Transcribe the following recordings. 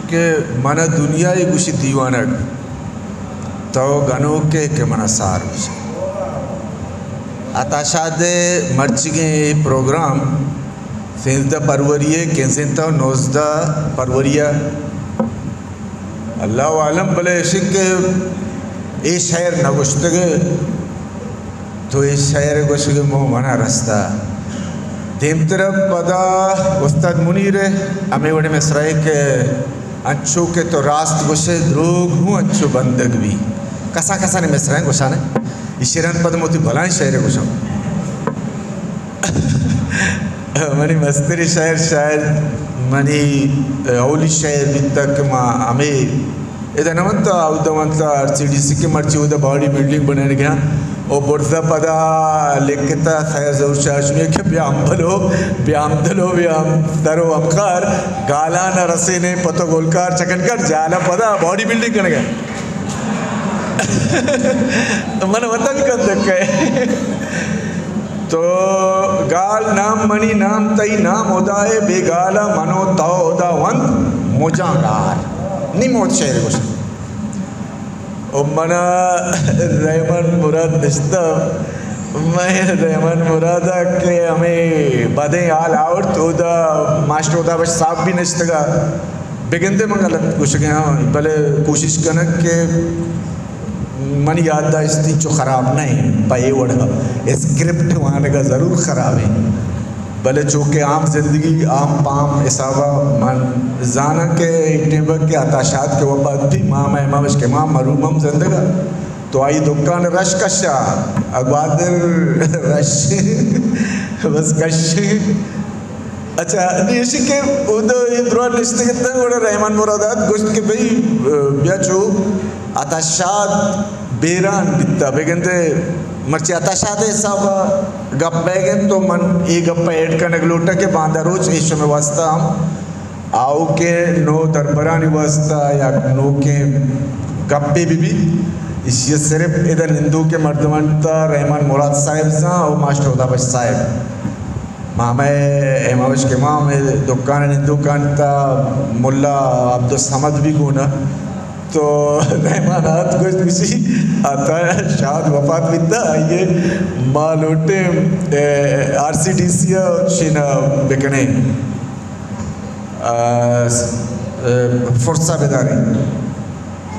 کہ من ءَ دنیا ءَ گوشی دیوانگ، تو گنوک ئے کہ من ءَ سار گوشی۔ عطا شاد ءِ مرچیگیں اے پروگرام سیزدہ فروری ءَ کنزینتہ ءُ نوزدہ فروری ءَ اللہ عالم، بلے اشی کہ اے شعر نہ گوشتگ، تو اے شعر گوشگ ءِ موہ من ءَ رستہ۔ دیمتر ءَ پدا استاد منیر ءِ ہمے وڑیں مصرعے کہ انچو کہ تو راست گوشے، دروگ ہوں انچو بندگ بی۔ کسا کسا نے مصرعے گوشانے۔ ایشی رند پد من وتی بلائیں شعرے گوشاں۔ منی مستریں شاعر، شاعر منی اولی شاعر بیتگ کہ ما ہمے ادا نہ ونتا، اودا ونتا، آر سی ڈی سی کہ مرچی اودا باڈی بلڈنگ بنائینگ ءَ۔ او برزا پدا لکھتا سید ظہور شاہ ہاشمی کہ بیا ہمبلو، بیا ہمدلو، بیا ہمسر و ہمکار، گالاں نہ رسینے پتو گلکار، چکن کر جالا پدا باڈی بلڈنگ کنگ ءَ۔ من وطن کندگ ءَ۔ تو گال نام منی نام تئی نام ہدائے، بے گالا من و تو ہداوند مجاں گار۔ نی من وت شعر گوشت۔ و منا رحمان مراد نشتہ، میں رحمان مراد ءَ کہ ہمیں بدیں حال آورت، اودا ماسٹر ہدا بخش صاحب بھی نشتگا۔ بگندے من غلط گوشگ ءَ آں، بلے کوشش کنگ کہ منی یادداشت انچو خراب نہ انت، پہ اے وڑا اسکرپٹ وانگ ءَ ضرور خراب انت، بلے چونکہ عام زندگی، عام پام حساب ءَ من زاناں کہ اے ٹیمب ءَ کہ عطا شاد کہ وفات بی، ماما امام عشق امام مرحوم ہم زندگ ءَ، تو آئی دکان رش کشا، ءُ گوادر رش بس کش۔ اچھا، نی ایشی کہ اودا اے درا نشتگ اتاں، گڑا رحمان مراد ات گوشت کہ بھئی، بیا چو عطا شاد بیران بیتا، بگندے مرچی عطا شاد ءِ حساب ءَ گپ بیگ انت، تو من اے گپ ءَ ایڈ کنگ لوٹاں کہ باندا روچ ایشی ءِ واسطہ ہم آؤکیں نو دربرانی واسطہ یک نوکیں گپے بہ بیت۔ ایشی ءَ صرف ادا نندوکیں مردماں تا رحمان مراد صاحب زاں و ماسٹر ہدا بخش صاحب۔ مامے امام عشق امام ءِ دکان ءَ نندوکاں تا ملا عبدالصمد بھی گون ات۔ تو رحمان ات گوشت گوشی عطا شاد وفات بیتا، آئی ءَ ما لوٹیں، اے، آر سی ڈی سی ءَ شینا بکنیں۔ ءَ، ءَ، فرصہ بداریں۔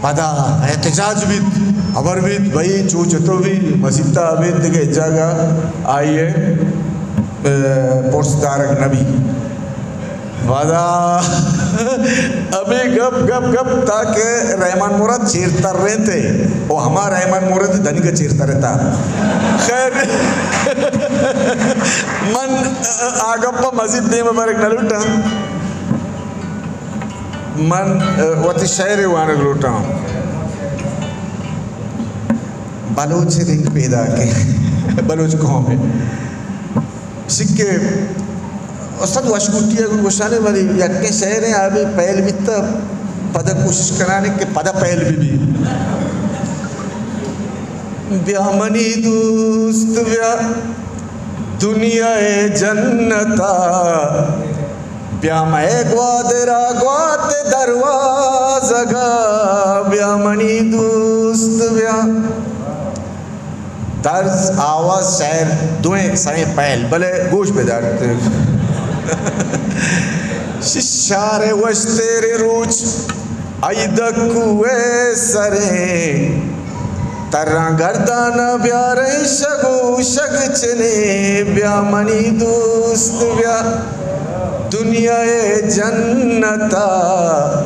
پدا احتجاج بیت، ہبر بیت، بھئی چو چتو بی، مسیت ءَ بیت، دگہ جاگہ آئی ءَ، ءَ، پرس دارگ نہ بی۔ پدا ہمے گپ، گپ، گپ، تاکہ رحمان مراد چیر ترینتے، او ہما رحمان مراد دنیگہ چیر ترتا۔ خیر، من آ گپ ءَ مزید دیم ءَ برگ نہ لوٹاں۔ من، ءَ، وتی شعرے وانگ لوٹاں۔ بلوچ رنگ پیداک ءَ، بلوچ قوم ءَ۔ شکے استاد وشکوٹی ءَ گوشانے، ولی یکیں شعرے آ بی پہل بیتا، پدا کوشش کنانے کہ پدا پہل بہ بی۔ بیا منی دوست بیا، دنیا ءِ جنت ءَ، بیا مئے گوادر ءَ گوات دروازگ ءَ، بیا منی دوست بیا۔ طرز، آواز، شعر دوئیں سئیں پہل، بلے گوش بدار۔ ششار وشتر روچ، آئی دکو ءِ سریں، تراں گردان ءَ بیاریں شگ و شگ چنیں، بیا منی دوست بیا دنیا ءِ جنت ءَ،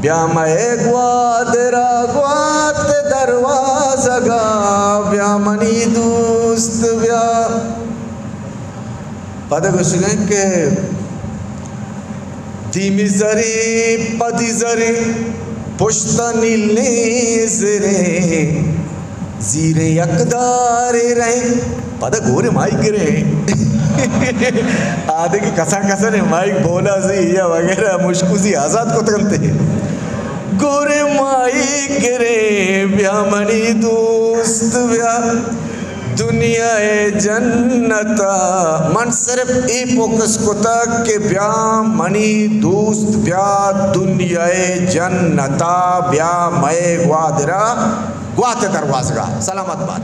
بیا مئے گوادر ءَ گوات دروازگ ءَ، بیا منی دوست بیا۔ پدا گوشگ ءَ کہ دیمی زریں، پدی زریں، پشت ءَ نیلیں زریں، زیریں یک دارے رہیں، پدا گورے ماہی گریں۔ آدگہ کسان کسانیں ماہی بولا زی یا وغیرہ مشکو زی آزاد کت کنتے۔ گورے ماہی گریں، بیا منی دوست بیا۔ دنیا ءِ جنت ءَ۔ من صرف اے فوکس کتگ کہ بیا منی دوست، بیا دنیا ءِ جنت ءَ، بیا مئے گوادر ءَ، گوات ءِ دروازگ ءَ۔ سلامت بات۔